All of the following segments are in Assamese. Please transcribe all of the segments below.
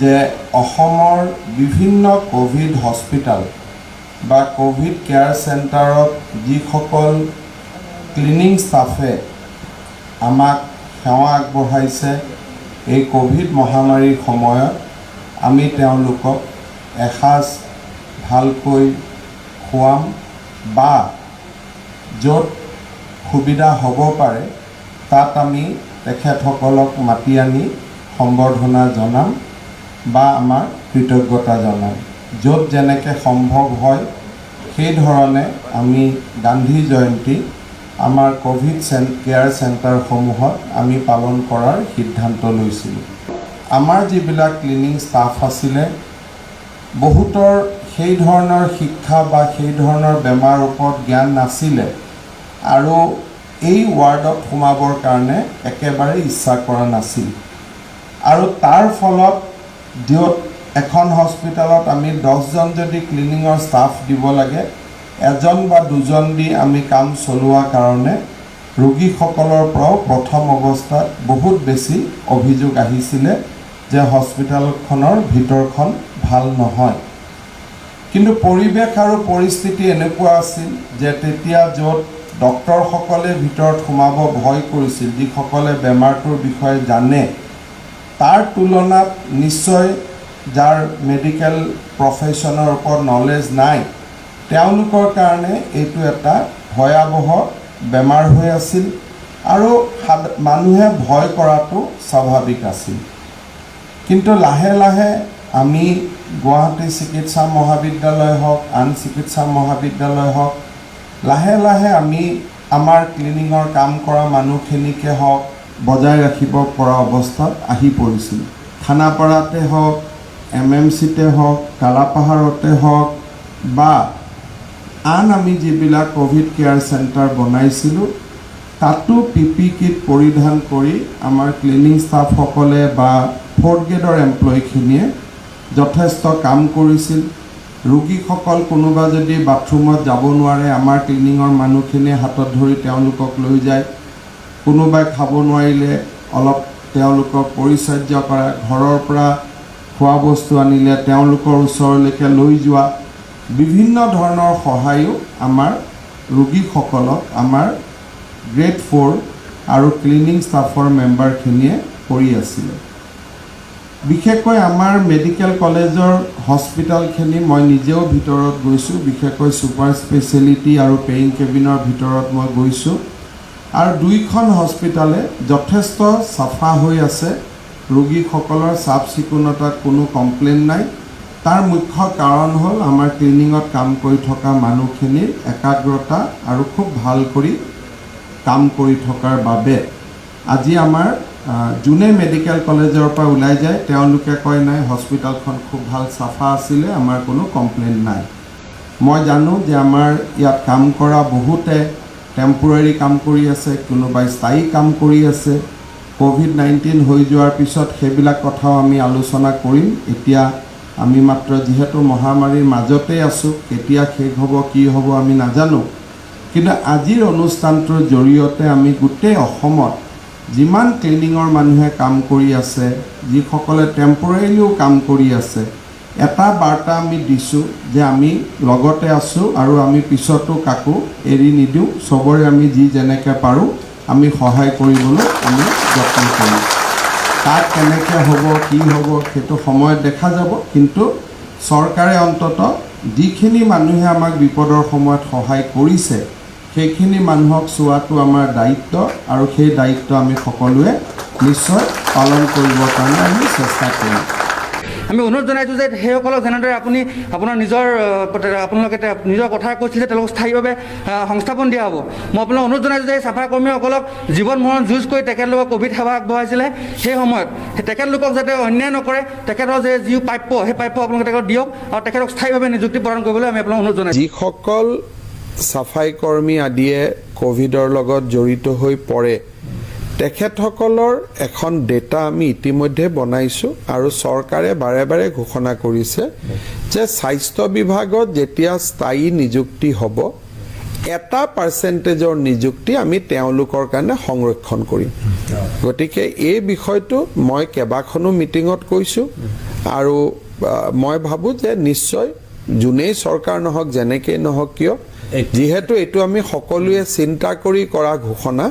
যে অসমৰ বিভিন্ন ক'ভিড হস্পিটেল বা ক'ভিড কেয়াৰ চেণ্টাৰত যিসকল ক্লিনিং ষ্টাফে আমাক সেৱা আগবঢ়াইছে এই ক'ভিড মহামাৰীৰ সময়ত, আমি তেওঁলোকক এসাঁজ ভালকৈ খুৱাম বা য'ত সুবিধা হ'ব পাৰে তাত আমি তেখেতসকলক মাতি আনি সম্বৰ্ধনা জনাম বা আমাৰ কৃতজ্ঞতা জনাম। য'ত যেনেকৈ সম্ভৱ হয়, সেই ধৰণে আমি গান্ধী জয়ন্তী আমাৰ ক'ভিড কেয়াৰ চেণ্টাৰসমূহত আমি পালন কৰাৰ সিদ্ধান্ত লৈছিলোঁ। আমাৰ যিবিলাক ক্লিনিং ষ্টাফ আছিলে, বহুতৰ সেই ধৰণৰ শিক্ষা বা সেই ধৰণৰ বেমাৰৰ ওপৰত জ্ঞান নাছিলে আৰু এই ৱাৰ্ডত সোমাবৰ কাৰণে একেবাৰে ইচ্ছা কৰা নাছিল। আৰু তাৰ ফলত য'ত এখন হস্পিটেলত আমি 10জন যদি ক্লিনিঙৰ ষ্টাফ দিব লাগে, এজন বা দুজন দি আমি কাম চলোৱা কাৰণে ৰোগীসকলৰ পৰাও প্ৰথম অৱস্থাত বহুত বেছি অভিযোগ আহিছিলে যে হস্পিটেলখনৰ ভিতৰখন ভাল নহয়। কিন্তু পৰিৱেশ আৰু পৰিস্থিতি এনেকুৱা আছিল যে তেতিয়া য'ত ডক্তৰসকলে ভিতৰত সোমাব ভয় কৰিছিল, যিসকলে বেমাৰটোৰ বিষয়ে জানে, তাৰ তুলনাত নিশ্চয় যাৰ মেডিকেল প্ৰফেশ্যনৰ ওপৰত নলেজ নাই, তেওঁলোকৰ কাৰণে এইটো এটা ভয়াৱহ বেমাৰ হৈ আছিল আৰু মানুহে ভয় কৰাটো স্বাভাৱিক আছিল। কিন্তু লাহে লাহে আমি গুৱাহাটী চিকিৎসা মহাবিদ্যালয় হওক, আন চিকিৎসা মহাবিদ্যালয় হওক, লাহে লাহে আমি আমাৰ ক্লিনিঙৰ কাম কৰা মানুহখিনিকে হওক, বজাই ৰাখিব পৰা অৱস্থাত আহি পৰিছিল। খানাপাৰাতে হওক, এমএমচিতে হওক, কালাপাহাৰতে হওক বা আন আমি যিবিলাক ক'ভিড কেয়াৰ চেণ্টাৰ বনাইছিলোঁ, তাতো পিপি কিট পৰিধান কৰি আমাৰ ক্লিনিং ষ্টাফসকলে বা ফ'ৰ্থ গ্ৰেডৰ এমপ্লয়ীখিনিয়ে যথেষ্ট কাম কৰিছিল। ৰোগীসকল কোনোবা যদি বাথৰুমত যাব নোৱাৰে, আমাৰ ক্লিনিঙৰ মানুহখিনিয়ে হাতত ধৰি তেওঁলোকক লৈ যায়। কোনোবাই খাব নোৱাৰিলে অলপ তেওঁলোকক পৰিচৰ্যা কৰা, ঘৰৰ পৰা খোৱা বস্তু আনিলে তেওঁলোকৰ ওচৰলৈকে লৈ যোৱা, বিভিন্ন ধৰণৰ সহায়ো আমাৰ ৰোগীসকলক আমাৰ গ্ৰেড 4 আৰু ক্লিনিং ষ্টাফৰ মেম্বাৰখিনিয়ে কৰি আছিলে। বিশেষকৈ আমাৰ মেডিকেল কলেজৰ হস্পিটেলখিনি মই নিজেও ভিতৰত গৈছোঁ, বিশেষকৈ ছুপাৰ স্পেচিয়েলিটি আৰু পেয়িং কেবিনৰ ভিতৰত মই গৈছোঁ আৰু দুইখন হস্পিটেলে যথেষ্ট চাফা হৈ আছে। ৰোগীসকলৰ চাফ চিকুণতাত কোনো কমপ্লেইন নাই। তাৰ মুখ্য কাৰণ হ'ল আমাৰ ক্লিনিঙত কাম কৰি থকা মানুহখিনিৰ একাগ্ৰতা আৰু খুব ভাল কৰি কাম কৰি থকাৰ বাবে আজি আমাৰ যোনে মেডিকেল কলেজৰ পৰা ওলাই যায়, তেওঁলোকে কয়, নাই, হস্পিটেলখন খুব ভাল চাফা আছিলে, আমাৰ কোনো কমপ্লেইন নাই। মই জানো যে আমাৰ ইয়াত কাম কৰা বহুতে টেম্পৰাৰী কাম কৰি আছে, কোনোবাই স্থায়ী কাম কৰি আছে। ক'ভিড-19 হৈ যোৱাৰ পিছত সেইবিলাক কথাও আমি আলোচনা কৰিম। এতিয়া আমি মাত্ৰ যিহেতু মহামাৰীৰ মাজতে আছোঁ, কেতিয়া শেষ হ'ব, কি হ'ব আমি নাজানো। কিন্তু আজিৰ অনুষ্ঠানটোৰ জৰিয়তে আমি গোটেই অসমত যিমান ক্লিনিঙৰ মানুহে কাম কৰি আছে, যিসকলে টেম্পৰেৰিলিও কাম কৰি আছে, এটা বাৰ্তা আমি দিছোঁ যে আমি লগতে আছোঁ আৰু আমি পিছতো কাকো এৰি নিদিওঁ। চবৰে আমি যি যেনেকৈ পাৰোঁ, আমি সহায় কৰিবলৈ আমি যত্ন কৰিম। তাত কেনেকৈ হ'ব, কি হ'ব, সেইটো সময়ত দেখা যাব। কিন্তু চৰকাৰে অন্ততঃ যিখিনি মানুহে আমাক বিপদৰ সময়ত সহায় কৰিছে, সেইখিনি মানুহক চোৱাটো আমাৰ দায়িত্ব আৰু সেই দায়িত্ব আমি সকলোৱে নিশ্চয় পালন কৰিবৰ কাৰণে আমি চেষ্টা কৰিম। আমি অনুৰোধ জনাইছোঁ যে সেইসকলক যেনেদৰে আপুনি আপোনাৰ নিজৰ আপোনালোকে নিজৰ কথা কৈছিল যে তেওঁলোকক স্থায়ীভাৱে সংস্থাপন দিয়া হ'ব, মই আপোনাক অনুৰোধ জনাইছোঁ যে এই চাফা কৰ্মীসকলক জীৱন মৰণ যুঁজ কৰি তেখেতলোকক ক'ভিড সেৱা আগবঢ়াইছিলে সেই সময়ত, সেই তেখেতলোকক যাতে অন্যায় নকৰে, তেখেতৰ যে যি প্ৰাপ্য, সেই প্ৰাপ্য আপোনালোকে তেখেতক দিয়ক আৰু তেখেতক স্থায়ীভাৱে নিযুক্তি প্ৰদান কৰিবলৈ আমি আপোনাক অনুৰোধ জনাইছোঁ। যিসকল চাফাই কৰ্মী আদিয়ে ক'ভিডৰ লগত জড়িত হৈ পৰে, তেখেতসকলৰ এখন ডেটা আমি ইতিমধ্যে বনাইছোঁ আৰু চৰকাৰে বাৰে বাৰে ঘোষণা কৰিছে যে স্বাস্থ্য বিভাগত যেতিয়া স্থায়ী নিযুক্তি হ'ব, এটা পাৰ্চেণ্টেজৰ নিযুক্তি আমি তেওঁলোকৰ কাৰণে সংৰক্ষণ কৰিম। গতিকে এই বিষয়টো মই কেইবাখনো মিটিঙত কৈছোঁ। আৰু মই ভাবোঁ যে নিশ্চয় যোনেই চৰকাৰ নহওক, যেনেকেই নহওক কিয়, যিহেতু এইটো আমি সকলোৱে চিন্তা কৰি কৰা ঘোষণা,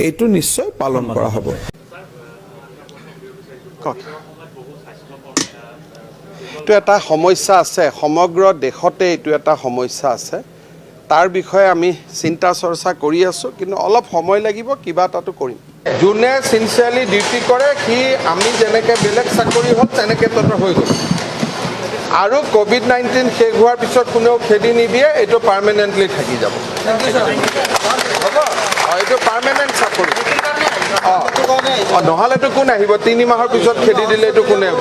এইটো নিশ্চয় পালন কৰা হ'ব। কওক। এইটো এটা সমস্যা আছে, সমগ্ৰ দেশতে এইটো এটা সমস্যা আছে। তাৰ বিষয়ে আমি চিন্তা চৰ্চা কৰি আছোঁ, কিন্তু অলপ সময় লাগিব, কিবা এটাটো কৰিম। যোনে চিনচিয়াৰলি ডিউটি কৰে, সি আমি যেনেকৈ বেলেগ চাকৰি হ'ল তেনেকৈ তহঁতৰ হৈ গ'ল। আৰু ক'ভিড-19 শেষ হোৱাৰ পিছত কোনেও খেদি নিদিয়ে, এইটো পাৰ্মানেণ্টলি থাকি যাব। হ'ব, এইটো পাৰ্মানেণ্ট চাকৰি। অঁ, নহ'লেতো কোন আহিব? 3 মাহৰ পিছত খেদি দিলে এইটো কোনে হ'ব?